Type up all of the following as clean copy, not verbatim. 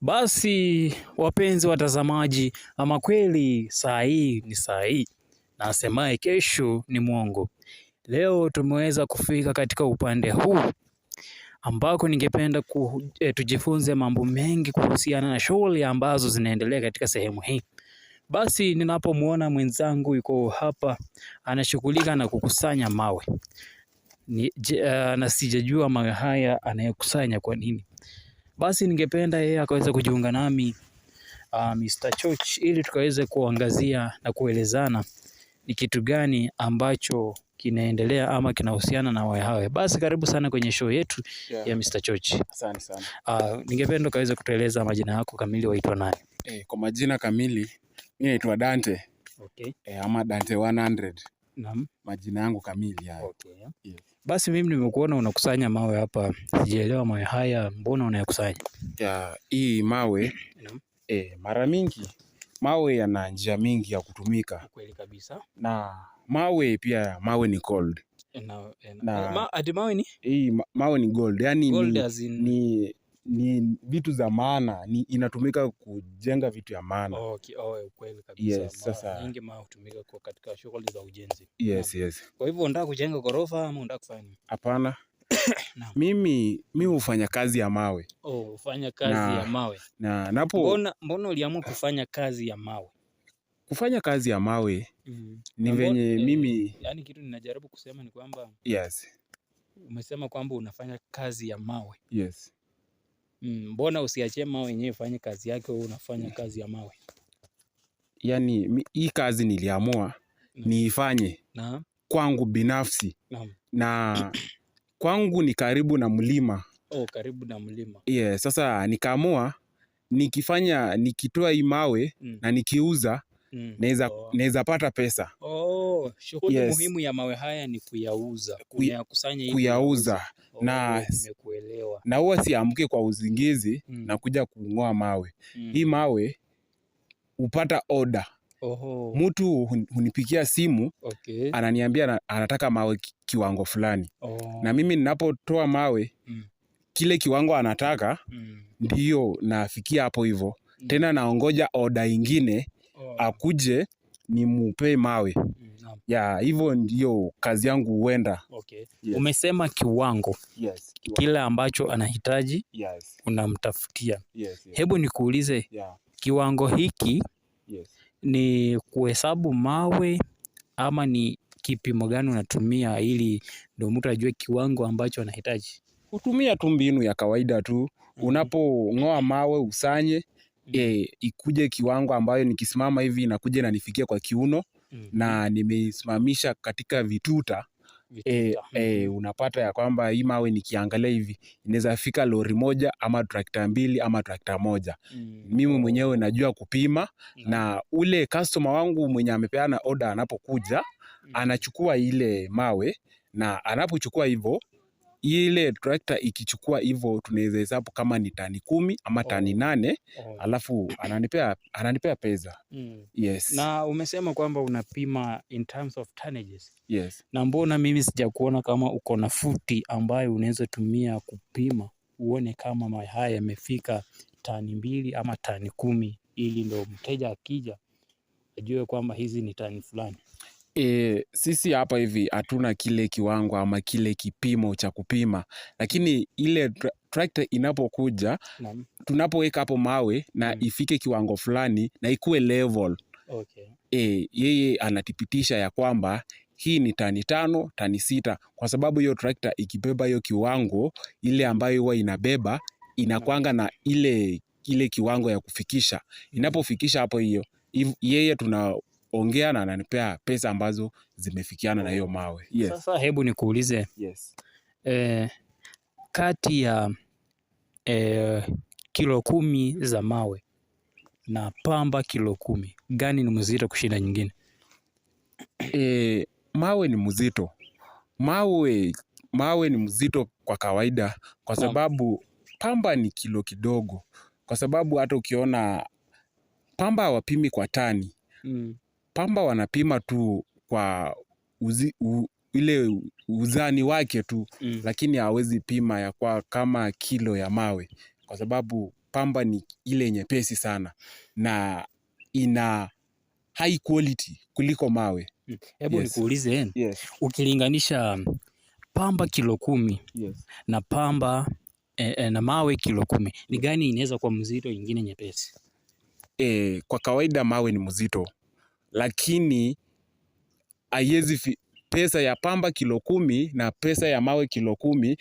Basi wapenzi watazamaji, ama kweli saa hii ni saa hii na asemaye kesho ni mwongo. Leo tumeweza kufika katika upande huu ambako ningependa tujifunze mambo mengi kuhusiana na shughuli ambazo zinaendelea katika sehemu hii. Basi ninapomwona mwenzangu yuko hapa anashughulika na kukusanya mawe na sijajua mawe haya anayekusanya kwa nini. Basi ningependa yeye akaweza kujiunga nami Mr. Choch ili tukaweze kuangazia na kuelezana ni kitu gani ambacho kinaendelea ama kinahusiana na mawe hayo. Basi karibu sana kwenye show yetu ya Mr. Choch. Asante sana. Ningependa ukaweze kutueleza majina yako kamili, waitwa nani? Kwa majina kamili mi naitwa Dante. Ama Dante 100. Naam. Majina yangu kamili hayo. Yes. Basi mimi nimekuona unakusanya mawe hapa, sijaelewa mawe haya mbona unayakusanya? Ya, hii mawe mara mingi mawe yana njia mingi ya kutumika. Kweli kabisa. Na mawe pia, mawe ni gold. Na ati mawe ni? Hii mawe ni gold. Yani Gold as in ni vitu za maana, ni inatumika kujenga vitu ya maana. Okay, oh, kweli kabisa. Yes, sasa nyingi mawe hutumika kwa katika shughuli za ujenzi. Yes, yes. Kwa hivyo unataka kujenga ghorofa ama unataka kufanya nini? Hapana. Naam. Mimi hufanya kazi ya mawe. Oh, hufanya kazi ya mawe. Na napo Mbona uliamua kufanya kazi ya mawe? Kufanya kazi ya mawe ni venye mimi Yaani kitu ninajaribu kusema ni kwamba Yes. umesema kwamba unafanya kazi ya mawe. Yes. Mbona usiachie mawe yenyewe ifanye kazi yake, wewe unafanya kazi ya mawe? Yaani hii kazi niliamua niifanye kwangu binafsi. Na kwangu ni karibu na mlima. Oh, karibu na mlima. Yeah, sasa nikaamua nikitoa hii mawe na nikiuza naweza pata pesa. Oh, shughuli muhimu ya mawe haya ni kuyauza, kuyakusanya ili Kuyauza. kuyauza. Oh, nimekuelewa. Na huwa siamki kwa usingizi na kuja kung'oa mawe. Hii mawe hupata order. Mtu hunipigia simu, ananiambia anataka mawe kiwango fulani. Na mimi ninapotoa mawe, kile kiwango anataka, ndiyo nafikia hapo hivyo. Tena naongoja order ingine, akuje nimupee mawe. Ya, hivyo ndiyo kazi yangu huenda. Yes. Umesema kiwango. Yes, kiwango. Kile ambacho anahitaji, unamtafutia. Yes, yes. Hebu nikuulize, kiwango hiki ni kuhesabu mawe ama ni kipimo gani unatumia ili ndio mtu ajue kiwango ambacho anahitaji? Hutumia tu mbinu ya kawaida tu. Unapong'oa mawe usanye, ikuje kiwango ambayo nikisimama hivi inakuja inanifikia kwa kiuno, na nimeisimamisha katika vituta. Vituta. Unapata ya kwamba hii mawe nikiangalia hivi inaweza fika lori moja ama trakta mbili ama trakta moja. Mimi mwenyewe najua kupima, na ule customer wangu mwenye amepeana order anapokuja, anachukua ile mawe, na anapochukua hivyo, ile trakta ikichukua hivyo tunaweza hesabu kama ni tani 10 ama tani 8, alafu ananipea pesa. Yes. Na umesema kwamba unapima in terms of tonnages. Yes. Na mbona mimi sijakuona kama uko na futi ambayo unaweza tumia kupima uone kama mawe haya yamefika tani 2 ama tani 10 ili ndo mteja akija ajue kwamba hizi ni tani fulani? Sisi hapa hivi hatuna kile kiwango ama kile kipimo cha kupima, lakini ile tractor inapokuja, tunapoweka hapo mawe na ifike kiwango fulani na ikuwe level. Yeye anathibitisha ya kwamba hii ni tani 5, tani 6, kwa sababu hiyo tractor ikibeba hiyo kiwango ile ambayo huwa inabeba inakuanga na ile kiwango ya kufikisha. Inapofikisha hapo hiyo, yeye tunaongea na ananipea pesa ambazo zimefikiana na hiyo mawe. Yes. Sasa hebu nikuulize. Yes. Kati ya kilo 10 za mawe na pamba kilo 10, gani ni mzito kushinda nyingine? Mawe ni mzito. Mawe ni mzito kwa kawaida kwa sababu pamba ni kilo kidogo. Kwa sababu hata ukiona pamba hawapimi kwa tani. Pamba wanapima tu kwa ile uzani wake tu, lakini hawezi pima ya kwa kama kilo ya mawe. Kwa sababu Pamba ni ile nyepesi sana na ina high quality kuliko mawe. Hebu nikuulize, ukilinganisha pamba kilo 10 na pamba na mawe kilo 10, ni gani inaweza kuwa mzito, ingine nyepesi? Kwa kawaida mawe ni mzito, lakini haiwezi pesa ya pamba kilo 10 na pesa ya mawe kilo 10,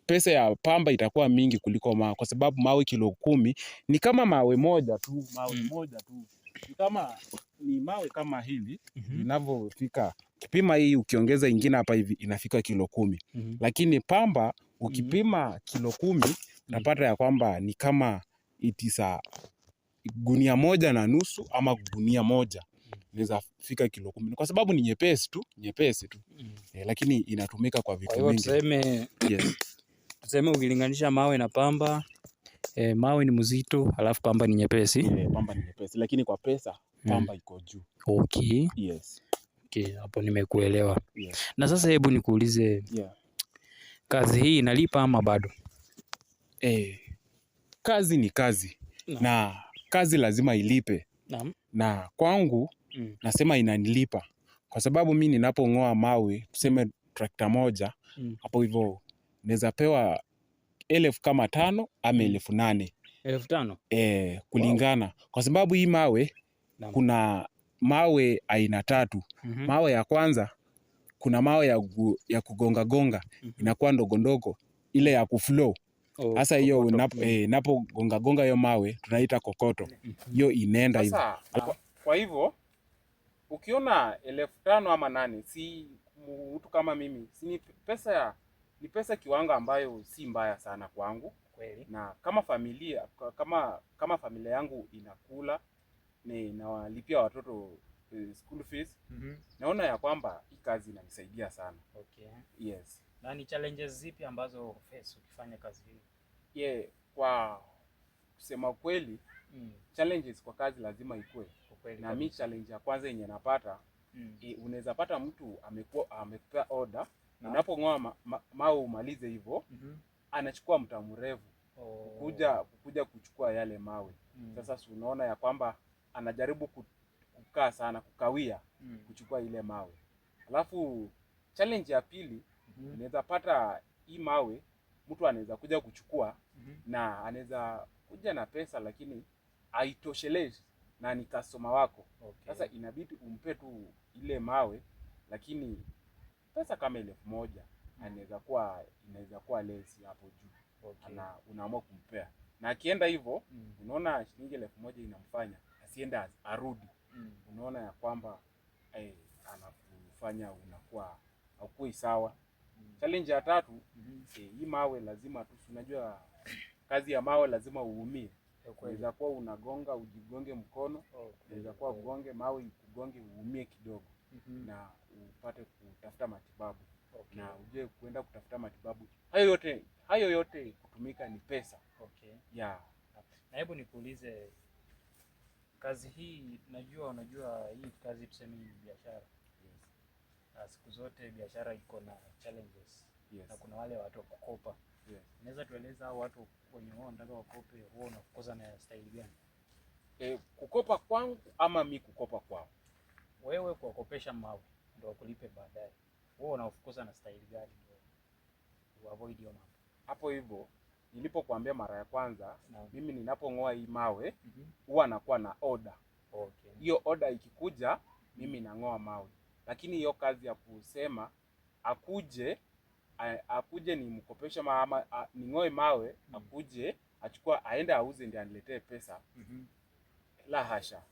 pesa ya pamba itakuwa mingi kuliko mawe, kwa sababu mawe kilo 10 ni kama mawe moja tu, moja tu. Ni kama ni mawe kama hili linavyofika. Kipima hii ukiongeza ingine hapa hivi inafika kilo 10. Lakini pamba ukipima kilo 10 unapata ya kwamba ni kama itisa gunia 1.5 ama gunia 1 inaweza fika kilo 10, kwa sababu ni nyepesi tu, nyepesi tu. Lakini inatumika kwa vitu vingi. Tuseme tuseme ukilinganisha mawe na pamba, mawe ni mzito alafu pamba ni nyepesi. Pamba ni nyepesi, lakini kwa pesa pamba iko juu. Okay. Yes. Okay, hapo nimekuelewa. Yes. Na sasa hebu nikuulize, kazi hii inalipa ama bado? Kazi ni kazi. Na kazi lazima ilipe. Na kwangu nasema inanilipa, kwa sababu mi ninapong'oa mawe, tuseme trakta moja, hapo hivyo naweza pewa 5,000 kama ama 8,000. 5,000? Kulingana. Wow. Kwa sababu hii mawe, kuna mawe aina 3. Mawe ya kwanza, kuna mawe ya kugonga gonga, inakuwa ndogo ndogo, ile ya kuflow. Sasa hiyo unapo gonga gonga hiyo mawe tunaita kokoto. Hiyo inaenda hivyo. Kwa hivyo ukiona 5,000 ama 8, si mtu kama mimi, si ni pesa, ni pesa kiwango ambayo si mbaya sana kwangu. Kweli. Na kama familia, kama familia yangu inakula, ni nawalipia watoto school fees. Naona ya kwamba hii kazi inanisaidia sana. Okay. Yes. Na ni challenges zipi ambazo face ukifanya kazi hii? Kwa kusema kweli, challenges kwa kazi lazima ikue. Na mi challenge ya kwanza yenye napata, unaweza pata mtu amekupea order, unapong'oa mawe umalize hivyo, anachukua muda mrefu kuja kuchukua yale mawe. Sasa si unaona ya kwamba anajaribu kukaa sana, kukawia kuchukua ile mawe. Alafu challenge ya pili, unaweza pata hii mawe mtu anaweza kuja kuchukua na anaweza kuja na pesa lakini haitoshelezi na ni customer wako. Sasa inabidi umpe tu ile mawe, lakini pesa kama 1,000 inaweza kuwa less hapo juu. Ana unaamua kumpea. Na akienda hivyo, unaona shilingi 1,000 inamfanya asiende arudi. Unaona ya kwamba anakufanya unakuwa haukui sawa. Challenge ya tatu, hii mawe lazima tu, unajua kazi ya mawe lazima uumie. Unaweza kuwa unagonga ujigonge mkono, unaweza kuwa ugonge mawe ikugonge uumie kidogo na upate kutafuta matibabu. Na ujue kuenda kutafuta matibabu. Hayo yote kutumika ni pesa. Yeah. Na hebu nikuulize, kazi hii najua unajua hii kazi tuseme ni biashara. Yes. Na siku zote biashara iko na challenges. Yes. Na kuna wale watu wa kukopa. Yes. Unaweza tueleza hao watu wenye wao wanataka wakope, wao wanakosa na style gani? Kukopa kwangu ama mi kukopa kwao? Wewe kuwakopesha mawe ndio wakulipe baadaye. Wao wanafukuza na style gani ndio avoid hiyo mambo? Hapo hivyo nilipokuambia mara ya kwanza, mimi ninapong'oa hii mawe huwa nakuwa na order. Hiyo order ikikuja mimi nang'oa mawe. Lakini hiyo kazi ya kusema akuje nimkopeshe ama ning'oe mawe, akuje achukua aende auze ndiye aniletee pesa. La hasha.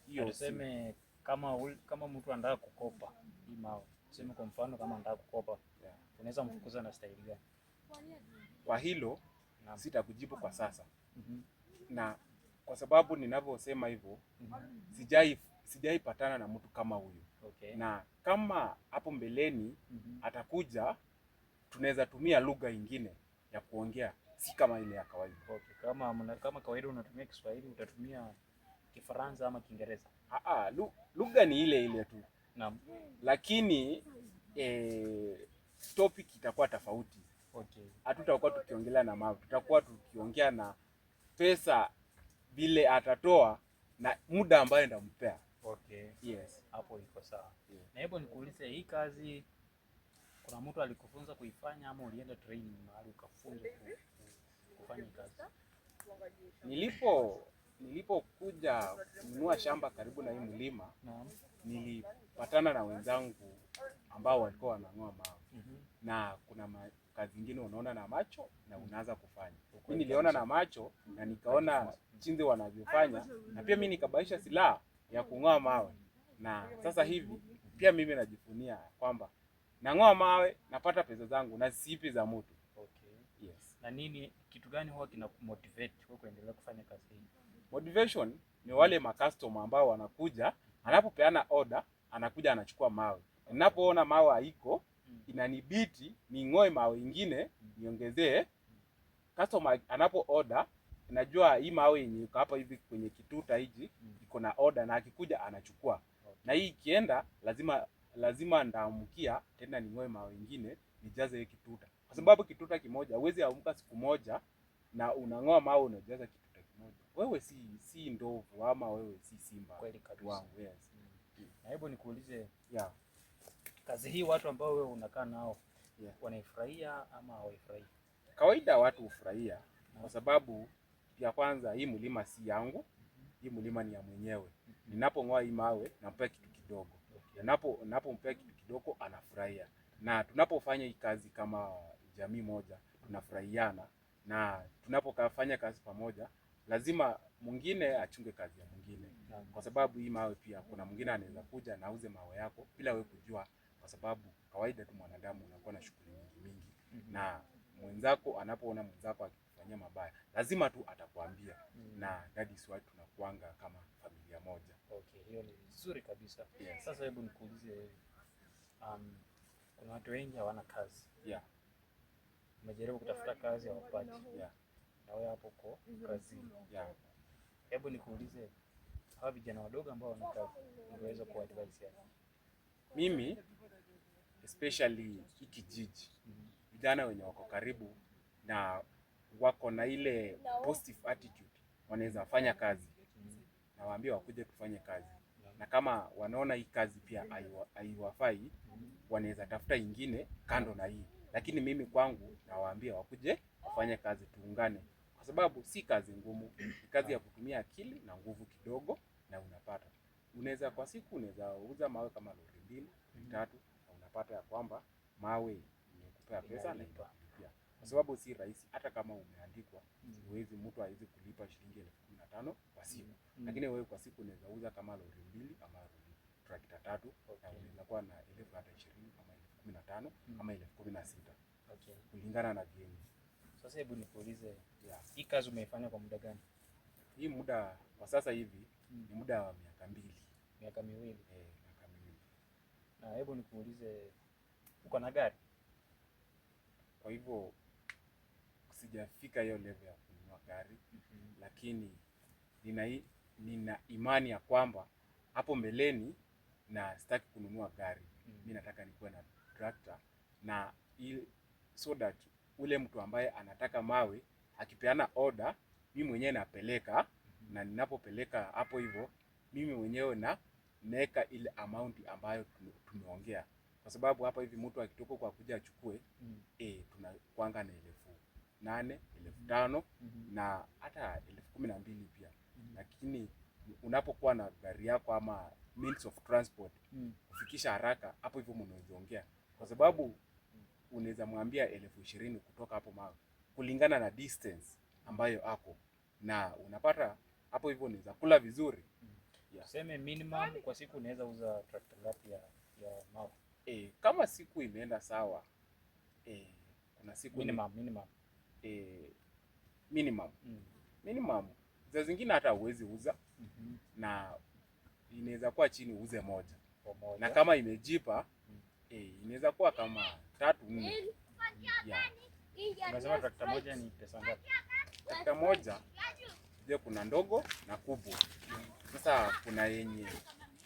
Hiyo tuseme kama mtu anataka kukopa hii mawe, tuseme kwa mfano kama anataka kukopa, unaweza mfukuza na style gani? Kwa hilo sitakujibu kwa sasa. Na kwa sababu ninavyosema hivyo, sijaipatana na mtu kama huyo. Na kama hapo mbeleni atakuja, tunaweza tumia lugha ingine ya kuongea, si kama ile ya kawaida. Kama kawaida unatumia Kiswahili, utatumia Kifaransa ama Kiingereza? Lugha ni ile ile tu. Lakini topic itakuwa tofauti. Hatutakuwa tukiongelea na mawe, tutakuwa tukiongea na Pesa vile atatoa na muda ambayo nitampea. Okay. Yes. Hapo iko sawa. Yeah. Na hebu nikuulize, hii kazi kuna mtu alikufunza kuifanya ama ulienda training mahali ukafunzwa kufanya hii kazi? Nilipokuja kununua shamba karibu na hii mlima, Naam. nilipatana na wenzangu ambao walikuwa wanang'oa mawe, na kuna kazi ingine unaona na macho na unaanza kufanya. Mimi niliona na macho na nikaona jinsi wanavyofanya, na pia mimi nikabaisha silaha ya kung'oa mawe, na sasa hivi pia mimi najivunia kwamba nang'oa mawe, napata pesa zangu na siipi za mtu. Okay. Yes. Na nini, kitu gani huwa kinakumotivate wewe kuendelea kufanya kazi hii? Motivation ni wale macustomer ambao wanakuja, anapopeana order anakuja anachukua mawe. Ninapoona mawe haiko, inanibidi ning'oe mawe ingine niongezee. Customer anapo order, najua hii mawe yenye iko hapa hivi kwenye kituta hiji iko na order, na akikuja anachukua. Na hii ikienda lazima ndaamkia tena ning'oe mawe ingine nijaze hii kituta, kwa sababu kituta kimoja huwezi amka siku moja na unang'oa mawe unajaza kituta kimoja. Wewe si ndovu ama wewe si simba. Kweli kabisa. Wangu, yes. Na hebu nikuulize, Yeah. kazi hii watu ambao wewe unakaa nao Yeah. wanaifurahia ama hawaifurahii? Kawaida watu hufurahia kwa sababu ya kwanza, hii mlima si yangu, hii mlima ni ya mwenyewe. Ninapong'oa hii mawe nampea kitu kidogo, ninapompea kitu kidogo anafurahia, na tunapofanya hii kazi kama jamii moja tunafurahiana, na tunapofanya kazi pamoja lazima mwingine achunge kazi ya mwingine, kwa sababu hii mawe pia kuna mwingine anaweza kuja na auze mawe yako bila wewe kujua, kwa sababu kawaida tu mwanadamu unakuwa na shughuli mingi mingi, na mwenzako anapoona mwenzako akikufanyia mabaya lazima tu atakwambia, na that is why tunakuanga kama familia moja. Okay, hiyo ni vizuri kabisa. Yes. Sasa hebu nikuulize, kuna watu wengi hawana kazi. Wamejaribu kutafuta kazi hawapati. Na wewe hapo uko kazini. Hebu nikuulize, hawa vijana wadogo ambao wana kazi, ungeweza kuadvise aje? Mimi especially hiki kijiji, vijana wenye wako karibu na wako na ile positive attitude, wanaweza fanya kazi, nawaambia wakuje tufanye kazi, na kama wanaona hii kazi pia haiwafai, wanaweza tafuta ingine kando na hii, lakini mimi kwangu nawaambia wakuje wafanye kazi, tuungane, kwa sababu si kazi ngumu, ni kazi ya kutumia akili na nguvu kidogo, na unapata. Unaweza kwa siku unaweza uza mawe kama lori 2, 3, na unapata ya kwamba mawe imekupea pesa na Inalipa. inakulipia, kwa sababu si rahisi. Hata kama umeandikwa, huwezi, mtu hawezi kulipa shilingi 15,000 kwa siku, lakini wewe kwa siku unaweza uza kama lori 2 ama lori trakta 3, na unaweza kuwa na elfu hata 20 ama 15,000 ama 16,000 kulingana na vyenye. Sasa hebu nikuulize, hii kazi umeifanya kwa muda gani? Hii muda kwa sasa hivi ni muda wa miaka 2. Miaka 2. Miaka 2. Na hebu nikuulize, uko na gari? Kwa hivyo sijafika hiyo level ya kununua gari, lakini nina imani ya kwamba hapo mbeleni na sitaki kununua gari. Mimi nataka nikuwe na tractor na so that ule mtu ambaye anataka mawe akipeana order, mimi mwenyewe napeleka, na ninapopeleka hapo hivyo mimi mwenyewe na naeka ile amount ambayo tumeongea, kwa sababu hapa hivi mtu akitoka kwa kuja achukue, tunakuanga na 8,000, 5,000 na hata 12,000 pia. Lakini unapokuwa na gari yako ama means of transport kufikisha haraka hapo hivyo mnaweza ongea, kwa sababu unaweza mwambia 20,000 kutoka hapo mawe kulingana na distance ambayo ako, na unapata hapo hivyo unaweza kula vizuri. Tuseme minimum kwa siku unaweza uza tractor ngapi ya mawe? Kama siku imeenda sawa, kuna siku Minimum. Minimum. Minimum. Za zingine hata huwezi uza, na inaweza kuwa chini uuze moja. Kwa moja. Na kama imejipa, inaweza kuwa kama 3, 4. Unasema trakta moja ni pesa ngapi? Trakta moja, je, kuna ndogo na kubwa. Sasa kuna yenye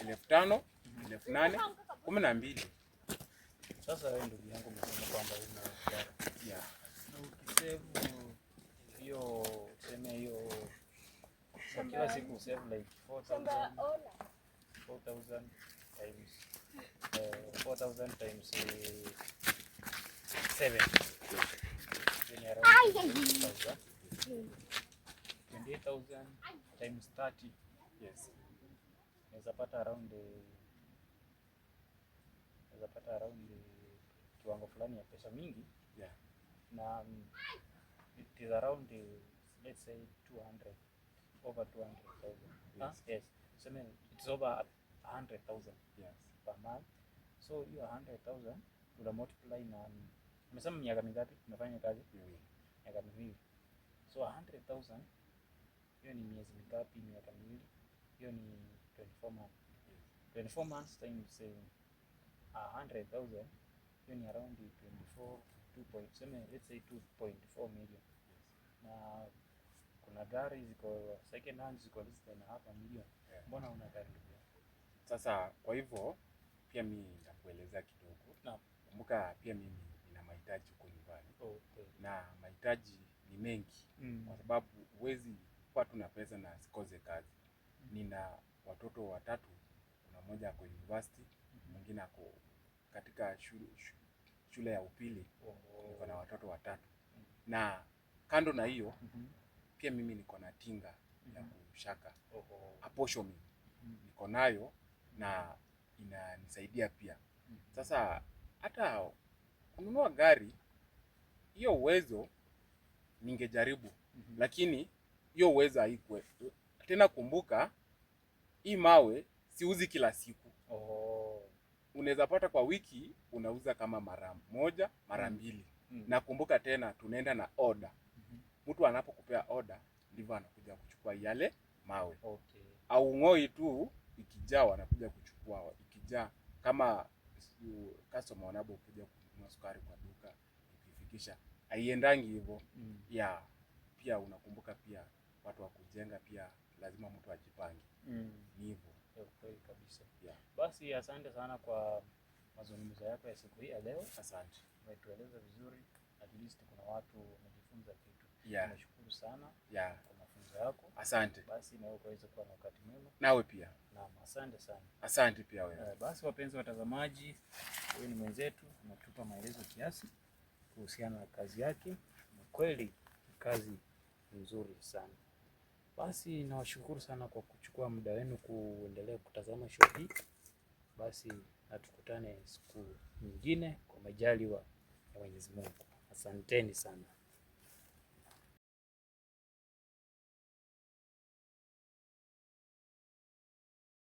5,000, 8,000, 12,000. Sasa wewe ndugu yangu umesema kwamba una biashara. Na ukisave hiyo Tuseme hiyo kwa kila siku save like 4000 4000 times 4000 times 7. Then around 28,000. 28,000 times 30. Yes. Naweza pata around kiwango fulani ya pesa mingi. Yeah. Na it is around let's say 200 over 200,000. Yes. Yes. So it's over 100,000. Yes. Per month. So hiyo 100,000 una multiply na, umesema miaka mingapi umefanya kazi? Miwili. Miaka miwili. So 100,000 hiyo ni miezi mingapi? Miaka miwili. Hiyo ni 24 months. Yes. 24 months times 100,000 hiyo ni around 24 2 point, tuseme let's say 2.4 million. Yes. Na kuna gari ziko second hand ziko less than half a million. Yeah. Mbona una gari ndugu yangu? Sasa kwa hivyo pia mimi nitakuelezea kidogo. Naam. Kumbuka pia mimi nina mahitaji huko nyumbani. Okay. Na mahitaji ni mengi. Kwa sababu huwezi kuwa tu na pesa na sikose kazi. Nina watoto watatu, kuna mmoja ako university, mwingine ako katika shule ya upili. Niko na watoto watatu. Na kando na hiyo, pia mimi niko na tinga ya kushaka. Apportionment. Niko nayo na inanisaidia pia. Sasa hata kununua gari, hiyo uwezo ningejaribu, lakini hiyo uwezo haikuwe. Tena kumbuka, hii mawe siuzi kila siku. Unaweza pata kwa wiki unauza kama mara moja, mara mbili. Na kumbuka tena tunaenda na order. Mtu anapokupea order ndivyo anakuja kuchukua yale mawe. Au ng'oi tu ikijaa wanakuja kuchukua, ikijaa kama customer wanapokuja kununua sukari kwa duka ikifikisha haiendangi hivyo. Yeah, pia unakumbuka pia watu wa kujenga pia lazima mtu ajipange. Ni hivyo. Kweli kabisa. Yeah. Basi asante sana kwa mazungumzo yako ya siku hii ya leo. Asante. Umetueleza vizuri, at least kuna watu wamejifunza kitu. Tunashukuru sana kwa mafunzo yako. Asante. Basi na wewe ukaweze kuwa na wakati mwema. Nawe pia. Naam, asante sana. Asante pia wewe. Basi wapenzi watazamaji, huyu ni mwenzetu ametupa maelezo kiasi kuhusiana na kazi yake. Ni kweli kazi nzuri sana. Basi nawashukuru sana kwa kuchukua muda wenu kuendelea kutazama show hii. Basi na tukutane siku nyingine kwa majaliwa ya Mwenyezi Mungu. Asanteni sana.